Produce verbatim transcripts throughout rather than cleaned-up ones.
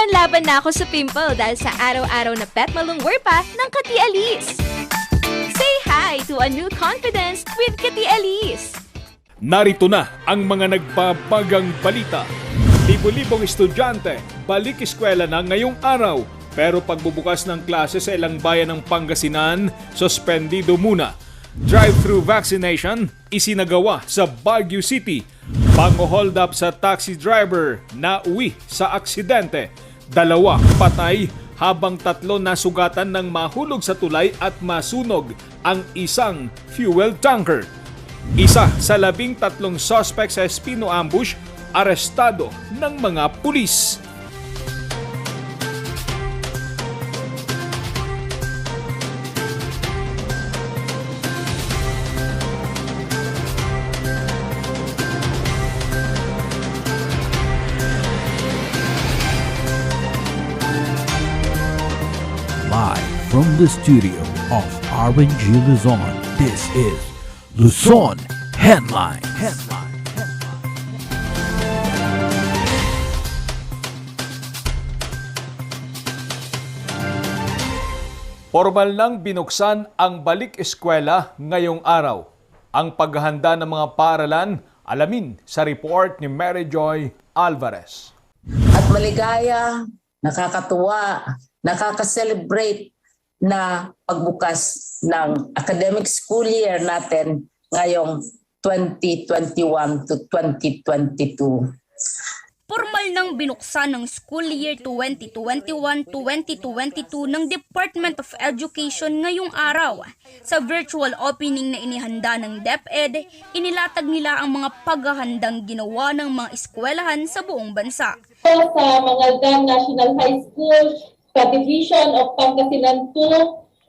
Nanlaban na ako sa pimple dahil sa araw-araw na Betmalung Werpa ng Kati Alice. Say hi to a new confidence with Kati Alice. Narito na ang mga nagbabagang balita. Libo-libong estudyante balik eskwela na ngayong araw, pero pagbubukas ng klase sa ilang bayan ng Pangasinan, suspendido muna. Drive-through vaccination isinagawa sa Baguio City. Pango-hold up sa taxi driver na uwi sa aksidente. Dalawa patay, habang tatlo nasugatan ng mahulog sa tulay at masunog ang isang fuel tanker. Isa sa labing tatlong suspect sa Espino ambush arestado ng mga pulis. Live from the studio of R N G Luzon, this is Luzon Headlines. Formal nang binuksan ang balik eskwela ngayong araw. Ang paghahanda ng mga paaralan, alamin sa report ni Mary Joy Alvarez. At maligaya, nakakatuwa, nakaka-celebrate na pagbukas ng academic school year natin ngayong twenty twenty-one to twenty twenty-two. Pormal nang binuksan ng school year twenty twenty-one twenty twenty-two ng Department of Education ngayong araw. Sa virtual opening na inihanda ng DepEd, inilatag nila ang mga paghahandang ginawa ng mga eskwelahan sa buong bansa. Sa Mangaldan National High School, sa Division of Pangasinan two,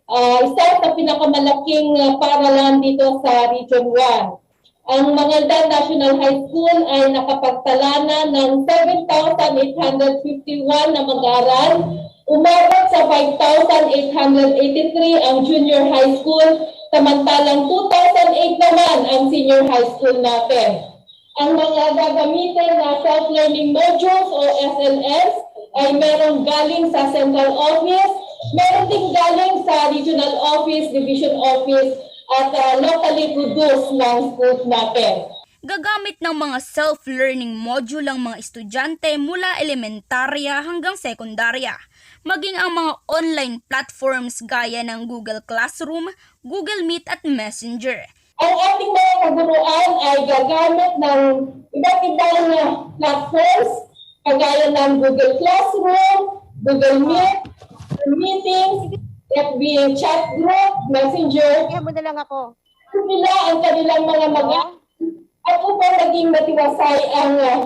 ah, isa sa pinakamalaking, ah, paaralan dito sa Region one. Ang Mangaldan National High School ay nakapagtala na ng seven thousand eight hundred fifty-one na mag-aaral, umabot sa five thousand eight hundred eighty-three ang junior high school, samantalang two thousand eight naman ang senior high school natin. Ang mga gagamitin na self-learning modules o S L Ms ay merong galing sa central office, meron ding galing sa regional office, division office, at, ah, locally produced ng schools natin. Gagamit ng mga self-learning module ang mga estudyante mula elementarya hanggang sekundarya, maging ang mga online platforms gaya ng Google Classroom, Google Meet at Messenger. Ang ating mga kaguruan ay gagamit ng iba't ibang, ah, platforms, kagaya ng Google Classroom, Google Meet, Meetings, F B chat group, Messenger. Kaya mo na lang ako. Nila ang kanilang mga mag-aaral at upang maging matiwasay ang, ah,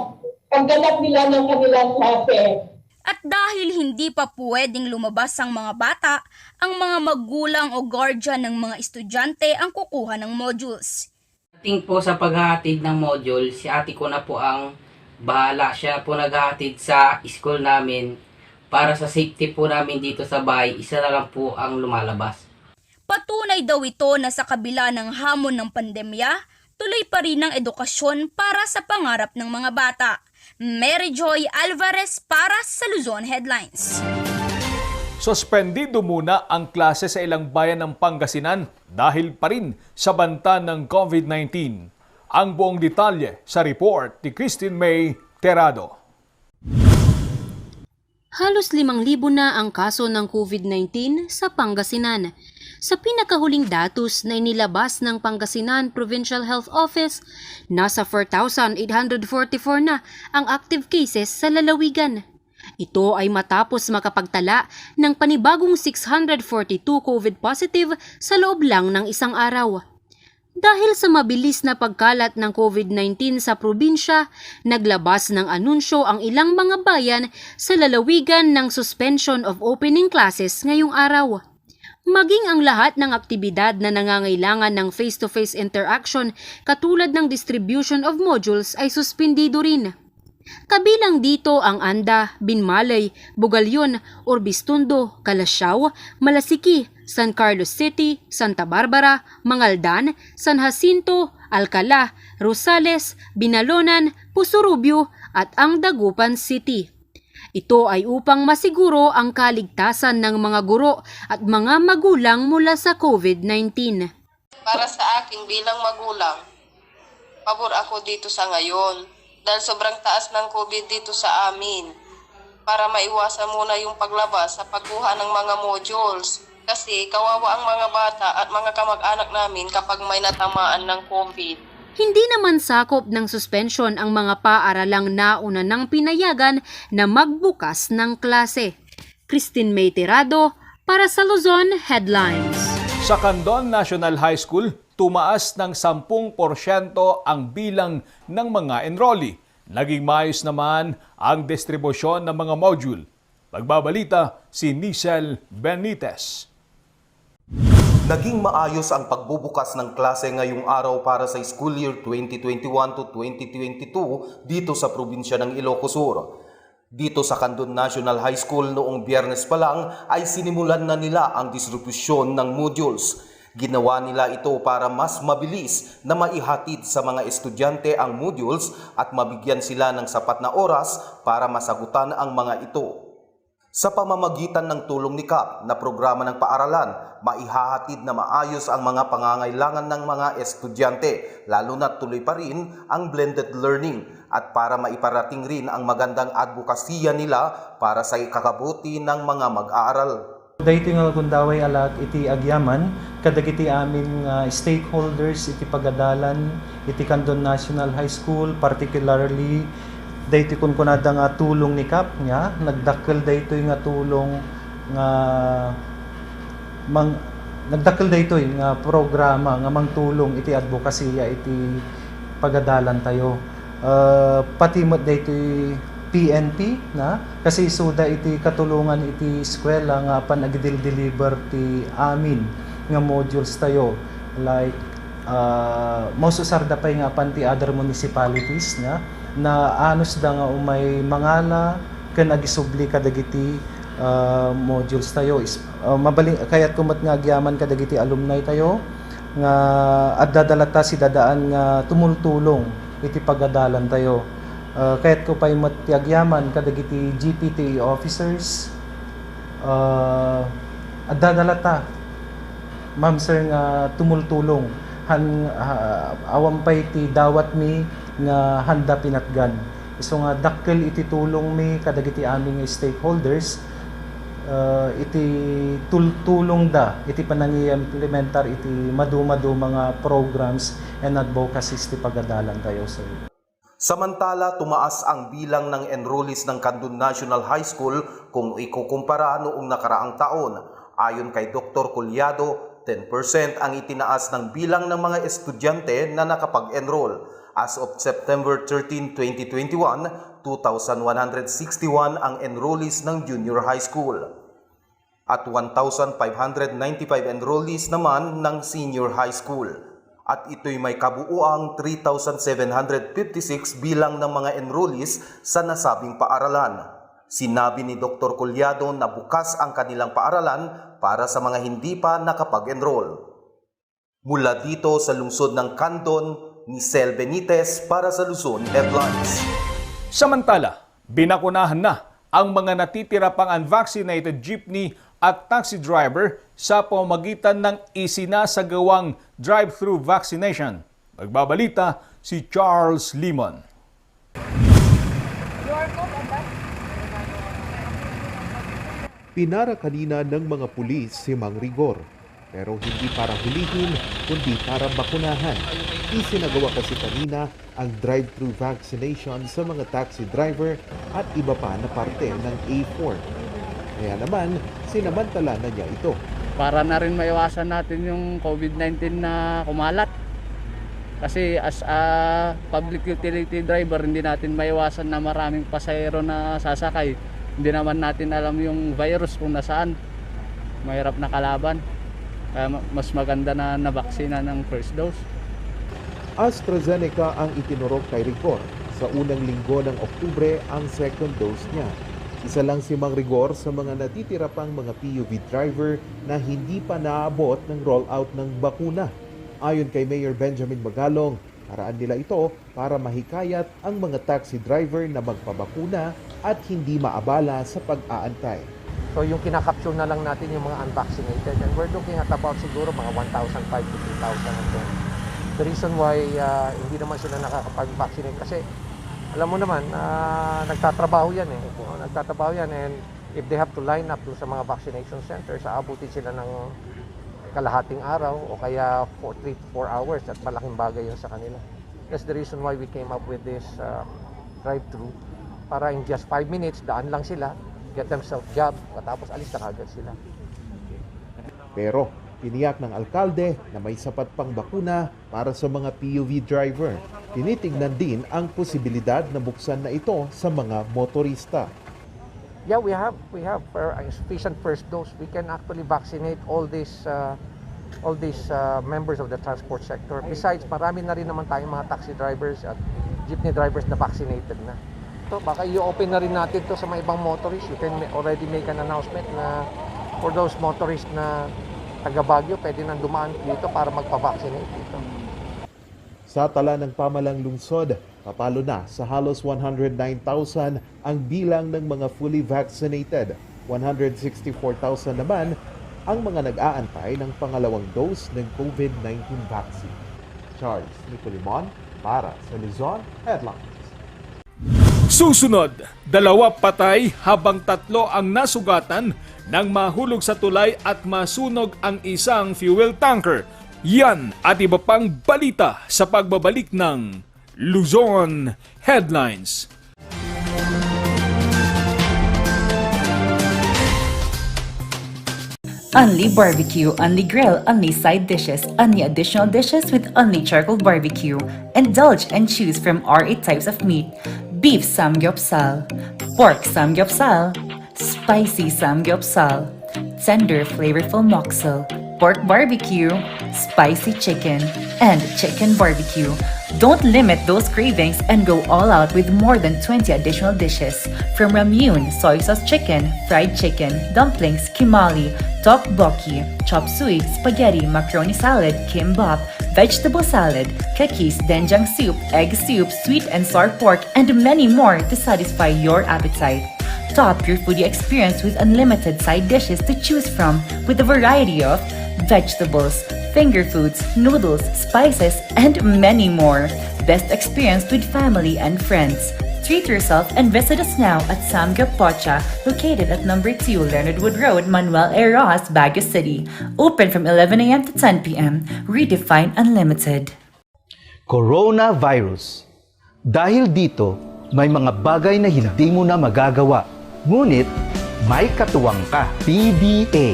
pagganap nila ng kanilang klase. At dahil hindi pa pwedeng lumabas ang mga bata, ang mga magulang o guardian ng mga estudyante ang kukuha ng modules. Pagdating po sa paghahatid ng module, si ate ko na po ang bahala. Siya na po naghahatid sa school namin. Para sa safety po namin dito sa bahay, isa na lang po ang lumalabas. Patunay daw ito na sa kabila ng hamon ng pandemya, tuloy pa rin ang edukasyon para sa pangarap ng mga bata. Mary Joy Alvarez para sa Luzon Headlines. Suspendido muna ang klase sa ilang bayan ng Pangasinan dahil pa rin sa banta ng COVID nineteen. Ang buong detalye sa report ni Christine May Terado. Halos limang libo na ang kaso ng COVID nineteen sa Pangasinan. Sa pinakahuling datos na inilabas ng Pangasinan Provincial Health Office, nasa four thousand eight hundred forty-four na ang active cases sa lalawigan. Ito ay matapos makapagtala ng panibagong six hundred forty-two COVID positive sa loob lang ng isang araw. Dahil sa mabilis na pagkalat ng COVID nineteen sa probinsya, naglabas ng anunsyo ang ilang mga bayan sa lalawigan ng suspension of opening classes ngayong araw. Maging ang lahat ng aktibidad na nangangailangan ng face-to-face interaction, katulad ng distribution of modules, ay suspendido rin. Kabilang dito ang Anda, Binmaley, Bugallon, Orbistondo, Calasiao, Malasiqui, San Carlos City, Santa Barbara, Mangaldan, San Jacinto, Alcala, Rosales, Binalonan, Puso Rubio, at ang Dagupan City. Ito ay upang masiguro ang kaligtasan ng mga guro at mga magulang mula sa COVID nineteen. Para sa akin bilang magulang, pabor ako dito sa ngayon dahil sobrang taas ng COVID dito sa amin. Para maiwasan muna yung paglabas sa pagkuha ng mga modules kasi kawawa ang mga bata at mga kamag-anak namin kapag may natamaan ng COVID. Hindi naman sakop ng suspension ang mga paaralang nauna nang pinayagan na magbukas ng klase. Christine May Tirado para sa Luzon Headlines. Sa Candon National High School, tumaas ng sampung porsyento ang bilang ng mga enrollee. Naging maayos naman ang distribusyon ng mga module. Magbabalita si Nicel Benitez. Naging maayos ang pagbubukas ng klase ngayong araw para sa school year twenty twenty-one to twenty twenty-two dito sa probinsya ng Ilocos Sur. Dito sa Candon National High School noong Biyernes pa lang ay sinimulan na nila ang distribusyon ng modules. Ginawa nila ito para mas mabilis na maihatid sa mga estudyante ang modules at mabigyan sila ng sapat na oras para masagutan ang mga ito. Sa pamamagitan ng tulong ni kap na programa ng paaralan, maihahatid na maayos ang mga pangangailangan ng mga estudyante, lalo na tuloy pa rin ang blended learning at para maiparating rin ang magandang adbokasiya nila para sa ikakabuti ng mga mag-aaral. Daytoy nga gundaway alak iti agyaman kadagiti amin nga stakeholders iti pagadalan iti Candon National High School, particularly daytoy kunkunada nga tulong ni kap, nia nagdakkel daytoy nga tulong nga mang-, nagdakkel daytoy nga programa nga mangtulong iti adbokasiya iti pagadalan tayo. Ah, pati met daytoy P N P na kasi isuda iti katulongan iti eskwela nga apan agidildiliber ti amin nga modules tayo, like, ah, maususar da pay nga apan ti other municipalities na naanos da nga umay mangala ken agisubli kadagiti, ah, modules tayo. Is-, ah, mabali-, kayat ko met nga agyaman kadagiti alumni tayo nga adda da lata si dadaan nga tumultulong iti pagadalan tayo. Ah, kayat ko pay met ti agyaman kadagiti G P T A officers, ah, adda da lata, ma'am, sir, nga tumultulong han, ah, awan pay ti dawat mi nga handa pinatgan. Isunga dakkel iti tulong mi kadagiti amin nga stakeholders, ah, iti tultulong da iti panangiimplementar iti madumaduma nga programs and advocacies ti pagadalan tayo, sir. Samantala, tumaas ang bilang ng enrollees ng Candon National High School kung ikukumpara noong nakaraang taon. Ayon kay Doktor Collado, ten percent ang itinaas ng bilang ng mga estudyante na nakapag-enroll. As of September thirteen, twenty twenty-one, two thousand one hundred sixty-one ang enrollees ng junior high school at one thousand five hundred ninety-five enrollees naman ng senior high school. At ito'y may kabuuang three thousand seven hundred fifty-six bilang ng mga enrollees sa nasabing paaralan. Sinabi ni Doktor Collado na bukas ang kanilang paaralan para sa mga hindi pa nakapag-enroll. Mula dito sa lungsod ng Candon, Nicel Benitez para sa Luzon Headlines. Samantala, binakunahan na ang mga natitira pang unvaccinated jeepney at taxi driver sa pamamagitan ng isinasagawang drive-thru vaccination. Magbabalita si Charles Limon. Pinara kanina ng mga pulis si Mang Rigor, pero hindi para hulihin, kundi para bakunahan. Isinagawa kasi kanina ang drive-thru vaccination sa mga taxi driver at iba pa na parte ng A four. Kaya naman, sinamantala na niya ito. Para na rin maiwasan natin yung COVID nineteen na kumalat. Kasi as a public utility driver, hindi natin maiwasan na maraming pasahero na sasakay. Hindi naman natin alam yung virus kung nasaan. Mahirap na kalaban. Kaya ma-, mas maganda na nabaksina ng first dose. AstraZeneca ang itinurok kay Rigor. Sa unang linggo ng Oktubre ang second dose niya. Isa lang si Mang Rigor sa mga natitira pang mga P U V driver na hindi pa naabot ng rollout ng bakuna. Ayon kay Mayor Benjamin Magalong, paraan nila ito para mahikayat ang mga taxi driver na magpabakuna at hindi maabala sa pag-aantay. So, yung kinakapsule na lang natin yung mga unvaccinated, and we're looking at about siguro mga one thousand five to two thousand a day. The reason why, ah, hindi naman sila nakakapag-vaccinate kasi alam mo naman, ah, nagtatrabaho yan eh. Oo, nagtatrabaho yan, and if they have to line up dun sa mga vaccination centers, aabutin sila ng kalahating araw o kaya for three to four hours at malaking bagay yun sa kanila. That's the reason why we came up with this, uh, drive-through para in just five minutes, daan lang sila, get themselves job, katapos alis na kagad sila. Pero tiniyak ng alkalde na may sapat pang bakuna para sa mga P U V driver. Tinitingnan din ang posibilidad na buksan na ito sa mga motorista. Yeah, we have, we have, uh, sufficient first dose. We can actually vaccinate all these, uh, all these, uh, members of the transport sector. Besides, marami na rin naman tayong mga taxi drivers at jeepney drivers na vaccinated na. So, baka i-open na rin natin to sa mga ibang motorists. You can ma-, already make an announcement na for those motorists na taga Baguio, pwede nang dumaan dito para magpa-vaccinate dito. Sa tala ng pamalang lungsod, papalo na sa halos one hundred nine thousand ang bilang ng mga fully vaccinated. One hundred sixty-four thousand naman ang mga nag-aantay ng pangalawang dose ng COVID nineteen vaccine. Charles Nicolimon para sa Luzon Headlines. Susunod, dalawa patay habang tatlo ang nasugatan nang mahulog sa tulay at masunog ang isang fuel tanker. Yan at iba pang balita sa pagbabalik ng Luzon Headlines. Only barbecue, only grill, only side dishes, only additional dishes with only charcoal barbecue. Indulge and choose from our eight types of meat: beef samgyupsal, pork samgyupsal, spicy samgyupsal, tender flavorful moksel, pork barbecue, spicy chicken, and chicken barbecue. Don't limit those cravings and go all out with more than twenty additional dishes, from ramyun, soy sauce chicken, fried chicken, dumplings, kimali, tteokbokki, chop suey, spaghetti, macaroni salad, kimbap, vegetable salad, kakis, doenjang soup, egg soup, sweet and sour pork, and many more to satisfy your appetite. Top your foodie experience with unlimited side dishes to choose from, with a variety of vegetables, finger foods, noodles, spices, and many more. Best experience with family and friends. Treat yourself and visit us now at Samgyup Pocha, located at number two Leonard Wood Road, Manuel A. Roxas, Baguio City. Open from eleven a.m. to ten p.m. Redefine Unlimited. Coronavirus. Dahil dito, may mga bagay na hindi mo na magagawa. Ngunit, may katuwang ka. P D A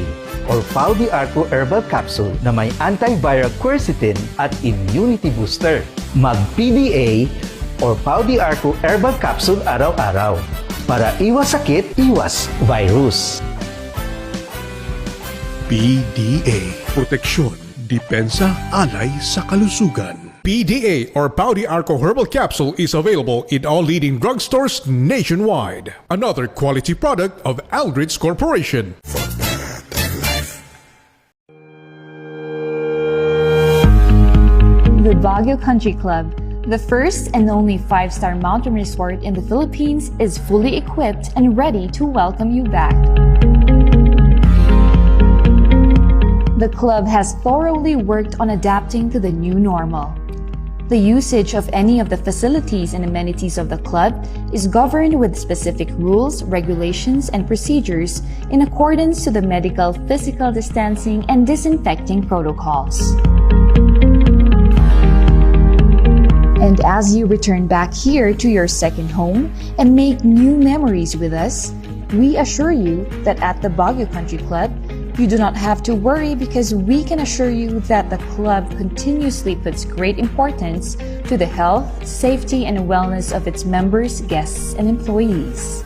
or Pau de Arco Herbal Capsule na may antiviral quercetin at immunity booster. Mag P D A or Pau de Arco Herbal Capsule araw-araw para iwas sakit, iwas virus. P D A. Proteksyon, depensa, alay sa kalusugan. P D A or Pau de Arco Herbal Capsule is available in all leading drugstores nationwide. Another quality product of Aldrich Corporation. The Baguio Country Club, the first and only five-star mountain resort in the Philippines, is fully equipped and ready to welcome you back. The club has thoroughly worked on adapting to the new normal. The usage of any of the facilities and amenities of the club is governed with specific rules, regulations, and procedures in accordance to the medical, physical distancing, and disinfecting protocols. And as you return back here to your second home and make new memories with us, we assure you that at the Baguio Country Club, you do not have to worry, because we can assure you that the club continuously puts great importance to the health, safety, and wellness of its members, guests, and employees.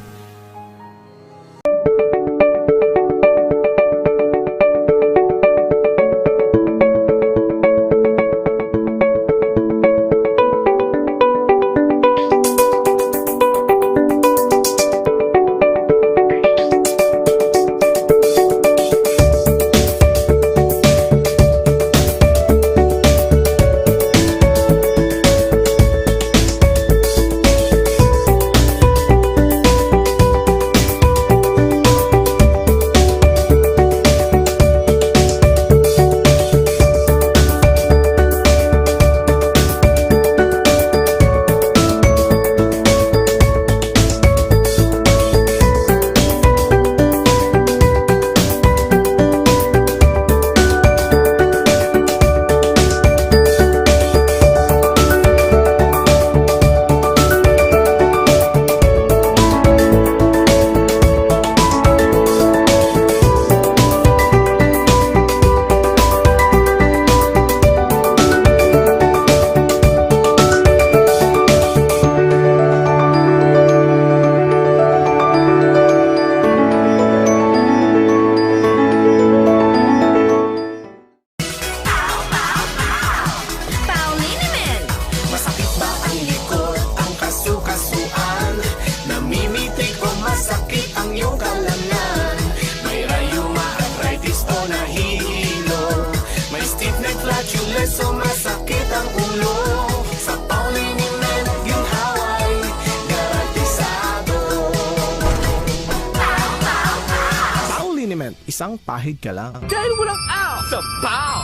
Isang pahid ka lang. Dahil walang out sa pow!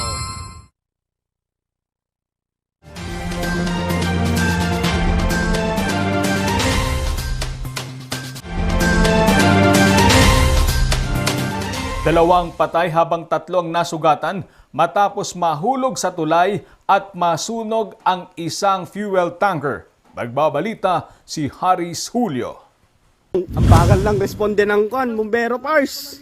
Dalawang patay habang tatlo ang nasugatan matapos mahulog sa tulay at masunog ang isang fuel tanker. Magbabalita si Haris Julio. Ang bagal lang responde ng kwan, bumbero, pars.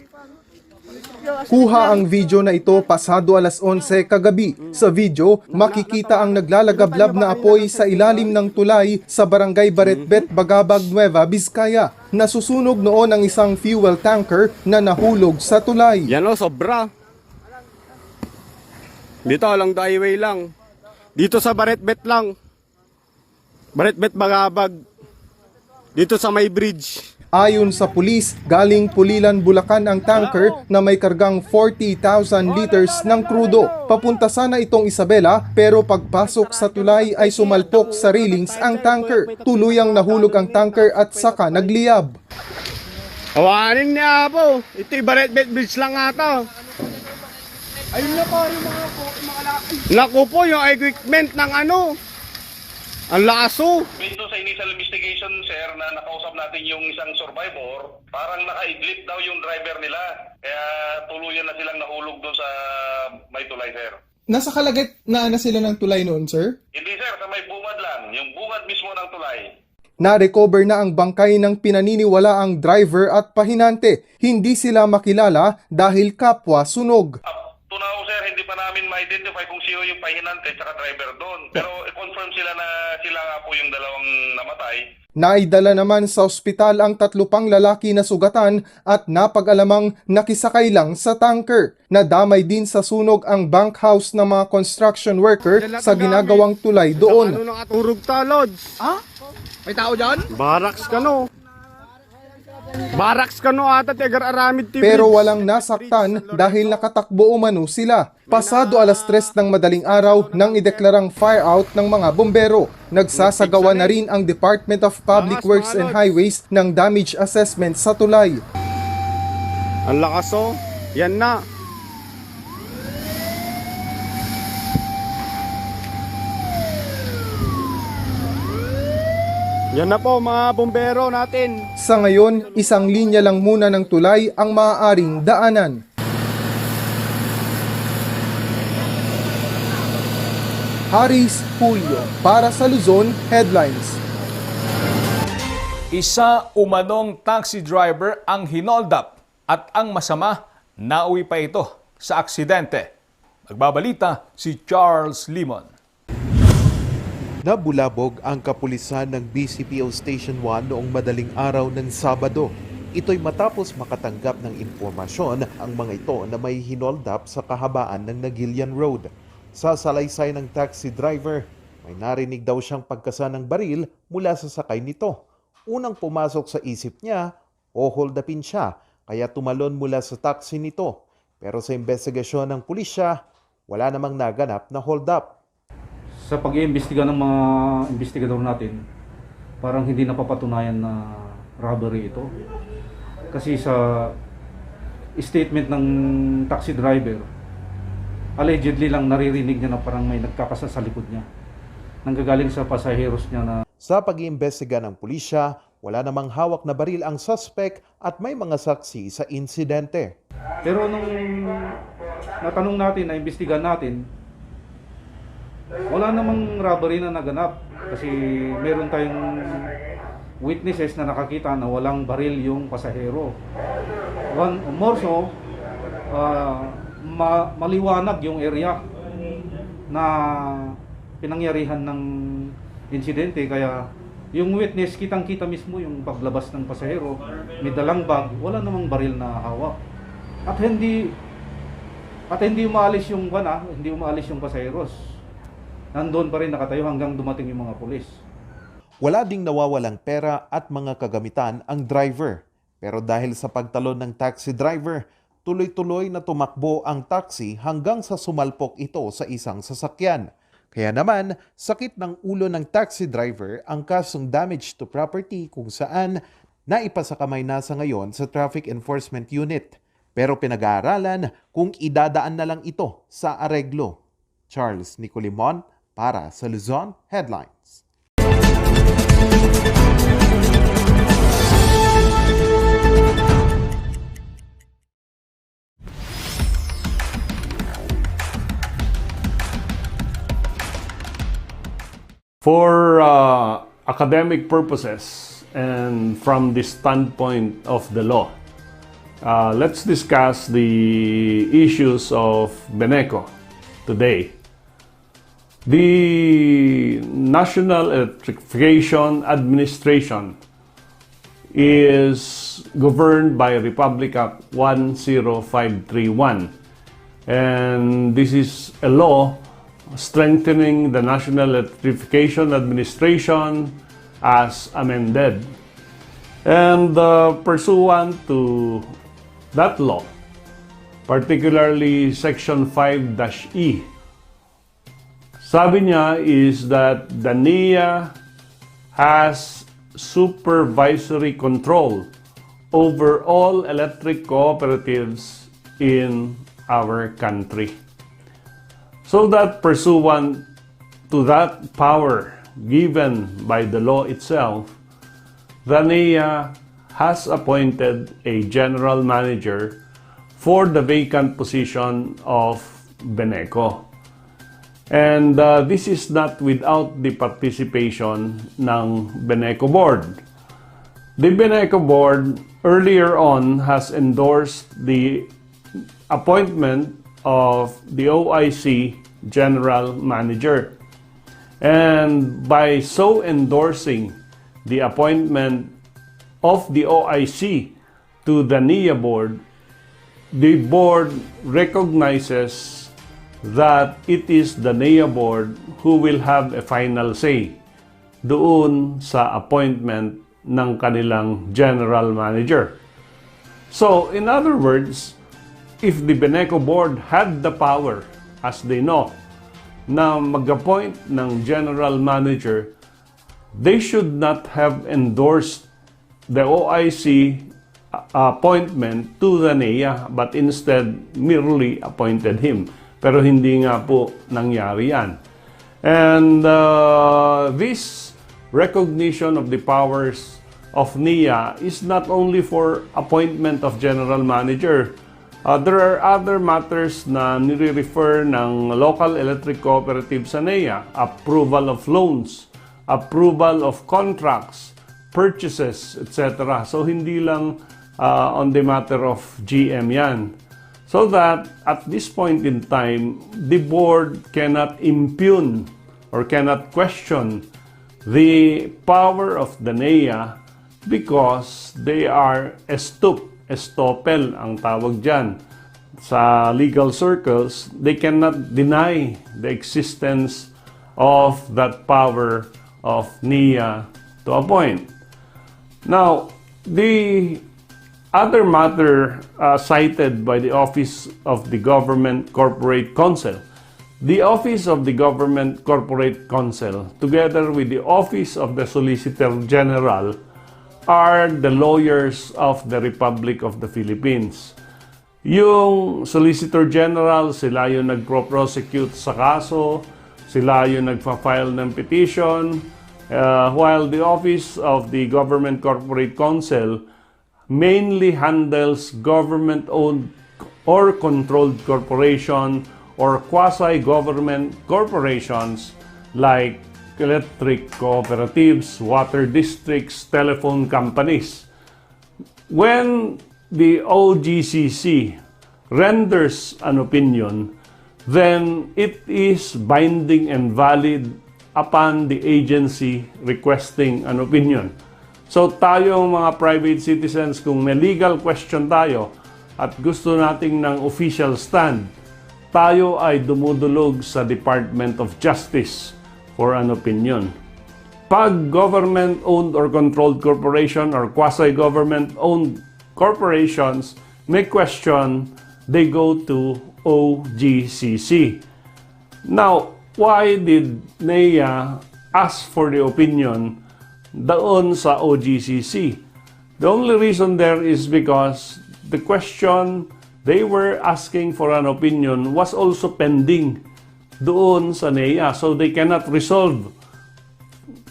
Kuha ang video na ito pasado alas onse kagabi. Sa video, makikita ang naglalagablab na apoy sa ilalim ng tulay sa Barangay Baretbet, Bagabag, Nueva Vizcaya. Nasusunog noon ang isang fuel tanker na nahulog sa tulay. Yan o, sobra. Dito, along the highway lang. Dito sa Baretbet lang. Baretbet, Bagabag. Dito sa may bridge. Ayon sa pulis, galing Pulilan, Bulacan ang tanker na may kargang forty thousand liters ng krudo. Papunta sana itong Isabela, pero pagpasok sa tulay ay sumalpok sa railings ang tanker. Tuluyang nahulog ang tanker at saka nagliyab. Awanin ni Apo. Ito'y Baretbet Bridge lang ata. Ayun na, pare, mga po, mga la- Naku po, yung equipment ng ano, ang laso. Based doon sa initial investigation, sir, na nakausap natin yung isang survivor, parang nakaidlip daw yung driver nila. Kaya tuluyan na silang nahulog doon sa may tulay, sir. Nasa kalagitnaan na sila ng tulay noon, sir? Hindi, sir. Sa may bungad lang. Yung bungad mismo ng tulay. Na-recover na ang bangkay ng pinaniniwalaang driver at pahinante. Hindi sila makilala dahil kapwa sunog. Up to now, sir, hindi pa namin ma-identify kung sino yung pahinante at saka driver doon. Pero i-confirm sila na sila nga po yung dalawang namatay. Naidala naman sa ospital ang tatlo pang lalaki na sugatan at napag-alamang nakisakay lang sa tanker. Nadamay din sa sunog ang bunkhouse ng mga construction worker sa ginagawang tulay doon. Ano nakaturog ta, Lods? Ha? May tao dyan? Barracks kano. Barracks kano ata, taga-Aramid T V. Pero walang nasaktan dahil nakatakbo umano sila. Pasado alas tres ng madaling araw nang ideklarang fire out ng mga bombero. Nagsasagawa na rin ang Department of Public Works and Highways ng damage assessment sa tulay. Ang lakas, oh. Yan na. Yan na po, mga bombero natin. Sa ngayon, isang linya lang muna ng tulay ang maaaring daanan. Haris Julio para sa Luzon Headlines. Isa umanong taxi driver ang hinoldap at ang masama, nauwi pa ito sa aksidente. Magbabalita si Charles Limon. Nabulabog ang kapulisan ng B C P O Station one noong madaling araw ng Sabado. Ito'y matapos makatanggap ng impormasyon ang mga ito na may hinoldap sa kahabaan ng Nagilian Road. Sa salaysay ng taxi driver, may narinig daw siyang pagkasa ng baril mula sa sakay nito. Unang pumasok sa isip niya, hoholdapin siya, kaya tumalon mula sa taxi nito. Pero sa imbestigasyon ng pulisya, wala namang naganap na hold up. Sa pag-iimbestiga ng mga investigador natin, parang hindi napapatunayan na robbery ito. Kasi sa statement ng taxi driver, allegedly lang naririnig niya na parang may nagkakasa sa likod niya. Nanggagaling sa pasaheros niya na Sa pag-iimbestiga ng pulisya, wala namang hawak na baril ang suspek at may mga saksi sa insidente. Pero nung natanong natin, naimbestigahan natin, wala namang robbery na naganap kasi meron tayong witnesses na nakakita na walang baril yung pasahero. One, more so, ah, ma-, maliwanag yung area na pinangyarihan ng insidente, kaya yung witness, kitang-kita mismo yung paglabas ng pasahero, may dalang bag, wala namang baril na hawak. At hindi, at hindi umaalis yung van, ah, hindi umaalis yung pasaheros. Nandun pa rin nakatayo hanggang dumating yung mga pulis. Wala ding nawawalang pera at mga kagamitan ang driver. Pero dahil sa pagtalon ng taxi driver, tuloy-tuloy na tumakbo ang taxi hanggang sa sumalpok ito sa isang sasakyan. Kaya naman, sakit ng ulo ng taxi driver ang kasong damage to property kung saan naipasakamay na sa ngayon sa Traffic Enforcement Unit. Pero pinag-aaralan kung idadaan na lang ito sa areglo. Charles Nicolimon para sa Luzon Headlines. For uh, academic purposes and from the standpoint of the law, uh, let's discuss the issues of Beneco today. The National Electrification Administration is governed by Republic Act one zero five three one. And this is a law strengthening the National Electrification Administration as amended. And uh, pursuant to that law, particularly Section five dash E, sabi niya is that the NEA has supervisory control over all electric cooperatives in our country. So that pursuant to that power given by the law itself, the NEA has appointed a general manager for the vacant position of Beneco. And uh, this is not without the participation ng Beneco Board. The Beneco Board earlier on has endorsed the appointment of the O I C General Manager. And by so endorsing the appointment of the O I C to the NEA Board, the board recognizes that it is the NEA Board who will have a final say doon sa appointment ng kanilang general manager. So, in other words, if the Beneco Board had the power, as they know, na mag-appoint ng general manager, they should not have endorsed the O I C appointment to the NEA, but instead merely appointed him. Pero hindi nga po nangyari yan. And uh, this recognition of the powers of NEA is not only for appointment of general manager. Uh, there are other matters na nire-refer ng local electric cooperative sa NEA, approval of loans, approval of contracts, purchases, et cetera. So, hindi lang uh, on the matter of G M yan. So that at this point in time, the board cannot impugn or cannot question the power of the NEA because they are estoop, estoppel ang tawag dyan. Sa legal circles, they cannot deny the existence of that power of NEA to appoint. Now, the other matter uh, cited by the Office of the Government Corporate Counsel. The Office of the Government Corporate Counsel, together with the Office of the Solicitor General, are the lawyers of the Republic of the Philippines. Yung Solicitor General, sila yung nagpro-prosecute sa kaso, sila yung nagfa-file ng petition, uh, while the Office of the Government Corporate Counsel mainly handles government-owned or controlled corporation or quasi-government corporations like electric cooperatives, water districts, telephone companies. When the O G C C renders an opinion, then it is binding and valid upon the agency requesting an opinion. So tayo mga private citizens, kung may legal question tayo at gusto nating ng official stand, tayo ay dumudulog sa Department of Justice for an opinion. Pag government-owned or controlled corporation or quasi-government-owned corporations may question, they go to O G C C. Now, why did NEA ask for the opinion doon sa O G C C? The only reason there is because the question they were asking for an opinion was also pending doon sa NEA. So they cannot resolve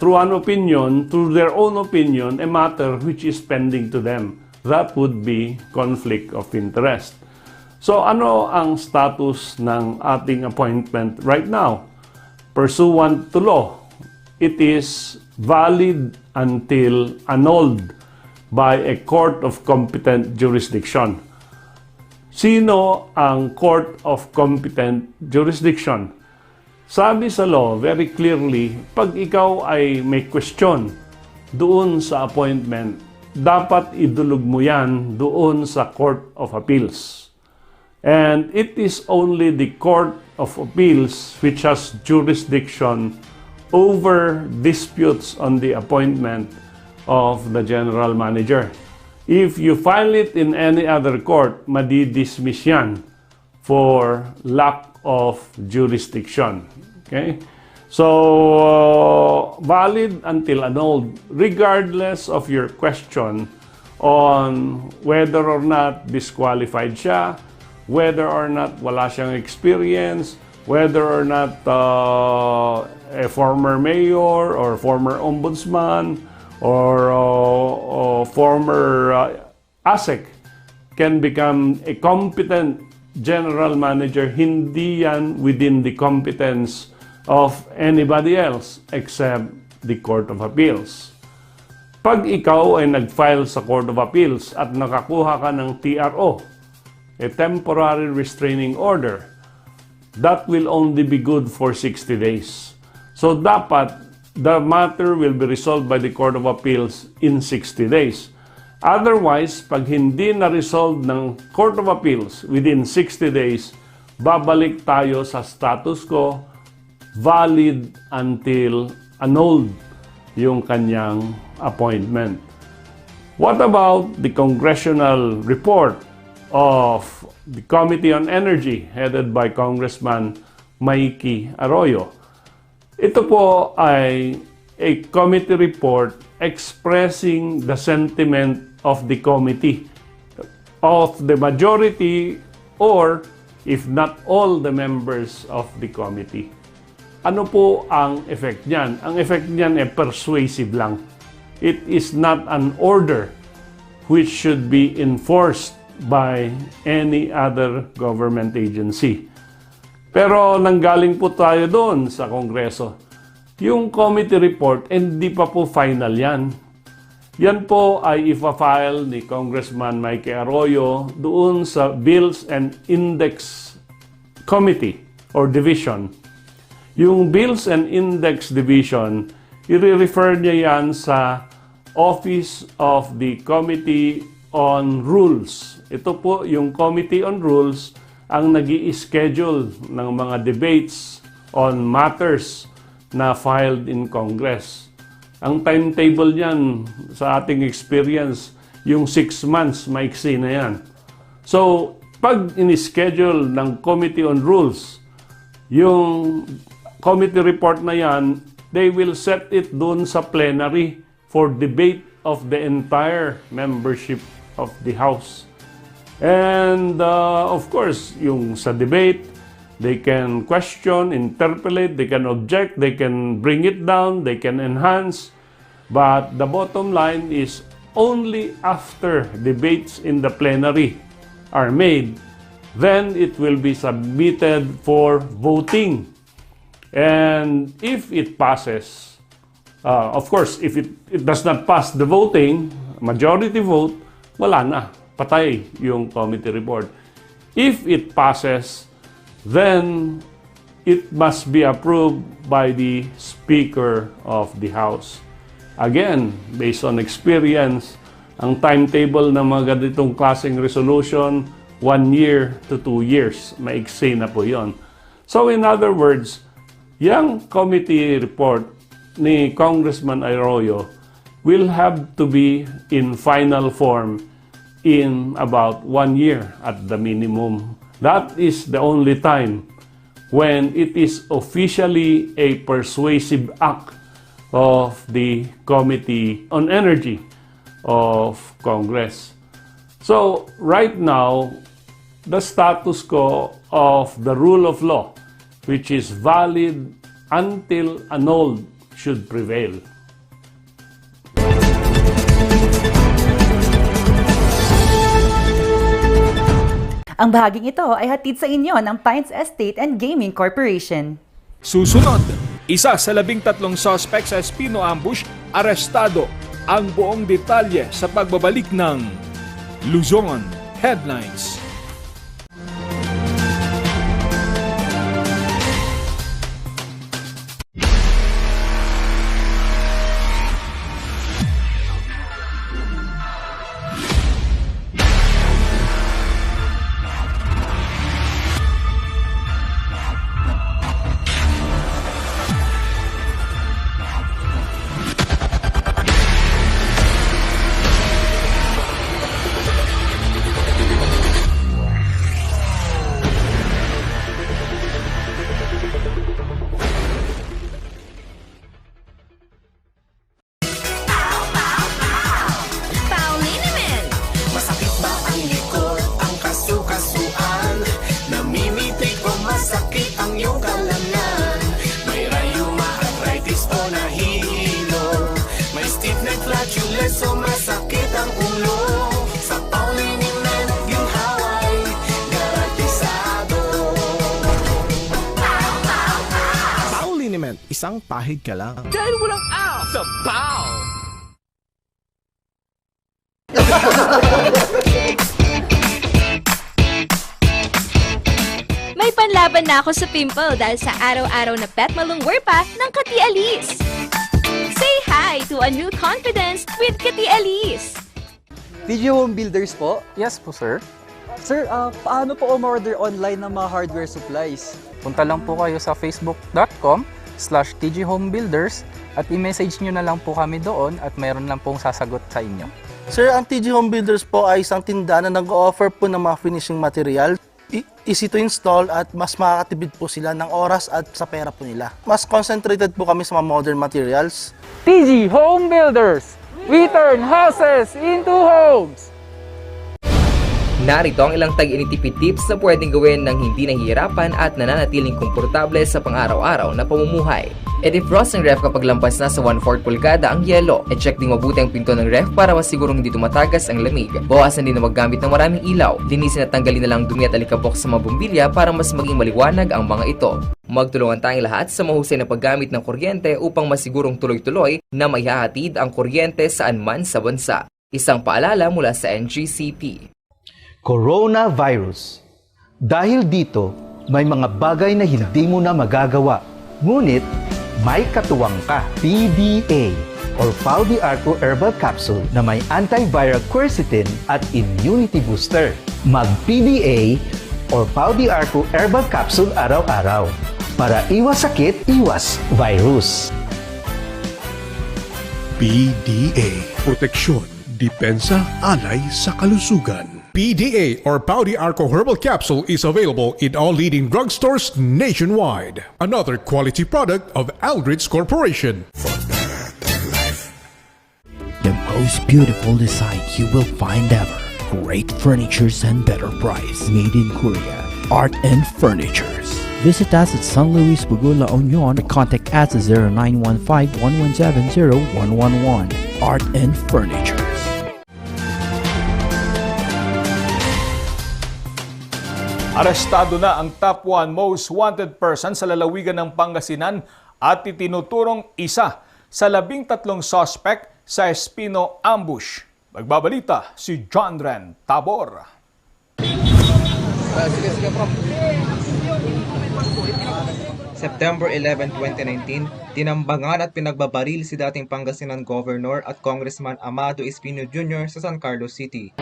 through an opinion, through their own opinion, a matter which is pending to them. That would be conflict of interest. So ano ang status ng ating appointment right now? Pursuant to law, it is valid until annulled by a court of competent jurisdiction. Sino ang court of competent jurisdiction? Sabi sa law very clearly, pag ikaw ay may question doon sa appointment, dapat idulog mo yan doon sa Court of Appeals. And it is only the Court of Appeals which has jurisdiction over disputes on the appointment of the general manager. If you file it in any other court, madidismiss yan for lack of jurisdiction. Okay? So, valid until annulled, regardless of your question on whether or not disqualified siya, whether or not wala siyang experience, whether or not uh, a former mayor or former ombudsman or uh, uh, former uh, ASEC can become a competent general manager, hindi yan within the competence of anybody else except the Court of Appeals. Pag ikaw ay nag-file sa Court of Appeals at nakakuha ka ng T R O, a temporary restraining order, that will only be good for sixty days. So dapat, the matter will be resolved by the Court of Appeals in sixty days. Otherwise, pag hindi na-resolve ng Court of Appeals within sixty days, babalik tayo sa status quo, valid until annulled yung kanyang appointment. What about the congressional report of the Committee on Energy headed by Congressman Mikey Arroyo? Ito po ay a committee report expressing the sentiment of the committee, of the majority or if not all the members of the committee. Ano po ang effect niyan? Ang effect niyan ay persuasive lang. It is not an order which should be enforced by any other government agency. Pero nanggaling po tayo doon sa Kongreso. Yung committee report, hindi pa po final yan. Yan po ay ifa-file ni Congressman Mikey Arroyo doon sa Bills and Index Committee or Division. Yung Bills and Index Division, i-refer niya yan sa Office of the Committee on Rules. Ito po yung Committee on Rules ang nag schedule ng mga debates on matters na filed in Congress. Ang timetable niyan, sa ating experience, yung six months, maiksi na yan. So, pag in-schedule ng Committee on Rules, yung committee report na yan, they will set it doon sa plenary for debate of the entire membership of the House. And uh, of course, yung sa debate, they can question, interpolate, they can object, they can bring it down, they can enhance. But the bottom line is only after debates in the plenary are made, then it will be submitted for voting. And if it passes, uh, of course, if it, it does not pass the voting, majority vote, wala na. Patay yung committee report. If it passes, then it must be approved by the Speaker of the House. Again, based on experience, ang timetable ng mga ganitong klaseng resolution, one year to two years. Maiksi na po yon. So in other words, yung committee report ni Congressman Arroyo will have to be in final form in about one year at the minimum. That is the only time when it is officially a persuasive act of the Committee on Energy of Congress. So, right now, The status quo of the rule of law, which is valid until annulled, should prevail. Ang bahaging ito ay hatid sa inyo ng Pines Estate and Gaming Corporation. Susunod, isa sa labing tatlong suspek sa Espino ambush arestado. Ang buong detalye sa pagbabalik ng Luzon Headlines. Masakit ba ang likod, ang kasukasuan? Namimitik o masakit ang iyong kalamnan? May rayuma, arthritis o nahihilo? May stiff neck, flatulence o masakit ang ulo? Sa Pauliniment, ginhaway garantisado. Pauliniment, isang pahid ka lang. Dahil walang aw sa Pau! May panlaban na ako sa pimple dahil sa araw-araw na pet malungwer pa ng Kati Alice. Say hi to a new confidence with Kati Alice. T G Home Builders po? Yes po, sir. Sir, ah, paano po umorder online ng mga hardware supplies? Punta lang po kayo sa facebook.com slash tghomebuilders at i-message nyo na lang po kami doon at mayroon lang pong sasagot sa inyo. Sir, ang T G Home Builders po ay isang tindahan na nag-o-offer po ng mga finishing material. I- easy to install at mas makakatipid po sila ng oras at sa pera po nila. Mas concentrated po kami sa mga modern materials. T G Home Builders. We turn houses into homes. Narito ang ilang tag-init tipid tips na pwedeng gawin nang hindi nahihirapan at nananatiling komportable sa pang-araw-araw na pamumuhay. I-defrost ang ref kapag lampas na sa one-fourth pulgada ang yelo. I-check ding mabuti ang pinto ng ref para masigurong hindi tumatagas ang lamig. Bawasan din na maggamit ng maraming ilaw. Linisin at tanggalin na lang dumi at alikabok sa mga bombilya para mas maging maliwanag ang mga ito. Magtulungan tayong lahat sa mahusay na paggamit ng kuryente upang masigurong tuloy-tuloy na maihahatid ang kuryente saan man sa bansa. Isang paalala mula sa N G C P. Coronavirus. Dahil dito, may mga bagay na hindi mo na magagawa, ngunit may katuwang ka. P D A or Pau de Arco Herbal Capsule na may antiviral quercetin at immunity booster. Mag P D A or Pau de Arco Herbal Capsule araw-araw para iwas sakit, iwas virus. P D A. Proteksyon, depensa, alay sa kalusugan. P D A or Pau de Arco Herbal Capsule is available in all leading drugstores nationwide. Another quality product of Aldrich Corporation. The most beautiful design you will find ever. Great furnitures and better price. Made in Korea. Art and Furnitures. Visit us at San Luis Bogo, La Union or contact us at zero nine one five, one one seven, zero one one one. Art and Furnitures. Arestado na ang top one most wanted person sa lalawigan ng Pangasinan at itinuturong isa sa labing tatlong suspek sa Espino ambush. Magbabalita si John Ren Tabor. September eleven, twenty nineteen, tinambangan at pinagbabaril si dating Pangasinan Governor at Congressman Amado Espino Junior sa San Carlos City.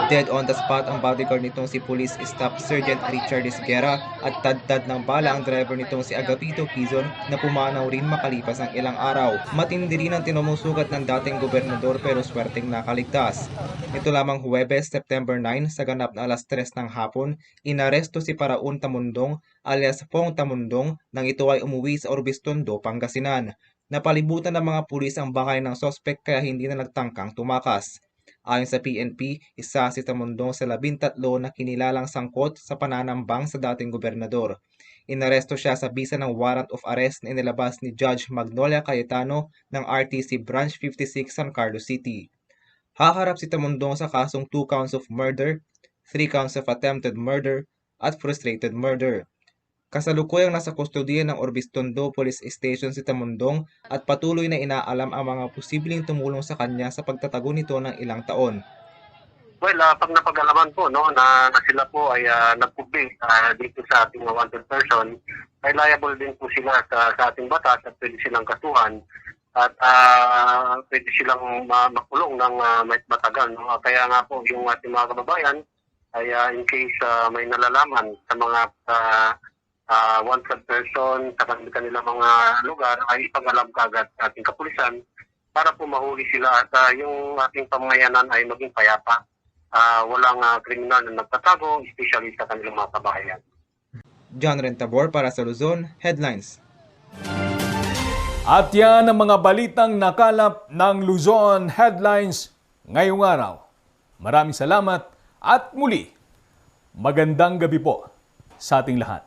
Dead on the spot ang bodyguard nitong si Police Staff Sergeant Richard Esguerra at tadtad ng bala ang driver nitong si Agapito Quizon na pumanaw rin makalipas ang ilang araw. Matindi rin ang tinumusugat ng dating gobernador pero swerteng nakaligtas. Nito lamang Huwebes, September nine, sa ganap na alas tres ng hapon, inaresto si Paraon Tamundong alias Pong Tamundong nang ito ay umuwi sa Urbiztondo, Pangasinan. Napalibutan ng mga pulis ang bahay ng suspek kaya hindi na nagtangkang tumakas. Ayon sa P N P, isa si Tamundong sa labintatlo na kinilalang sangkot sa pananambang sa dating gobernador. Inaresto siya sa bisa ng warrant of arrest na inilabas ni Judge Magnolia Cayetano ng R T C Branch fifty-six, San Carlos City. Haharap si Tamundong sa kasong two counts of murder, three counts of attempted murder, at frustrated murder. Kasalukuyang nasa kustodiya ng Urbiztondo Police Station si Tamundong at patuloy na inaalam ang mga posibleng tumulong sa kanya sa pagtatago nito ng ilang taon. Well, uh, pag napag-alaman po, no, na, na sila po ay uh, nagkubli uh, dito sa ating wanted person, ay liable din po sila sa, sa ating batas at pwede silang kasuhan at uh, pwede silang ma- makulong ng uh, matagal. No? Kaya nga po, yung ating mga kababayan, ay uh, in case uh, may nalalaman sa mga uh, uh, wanted person sa kanilang mga lugar, ay ipag-alam kaagad sa ating kapulisan para po mahuli sila at uh, yung ating pamayanan ay maging payapa. Uh, walang uh, kriminal na nagtatago, especially sa kanilang mga kabahayan. John Rentabor para sa Luzon Headlines. At yan ang mga balitang nakalap ng Luzon Headlines ngayong araw. Maraming salamat at muli, magandang gabi po sa ating lahat.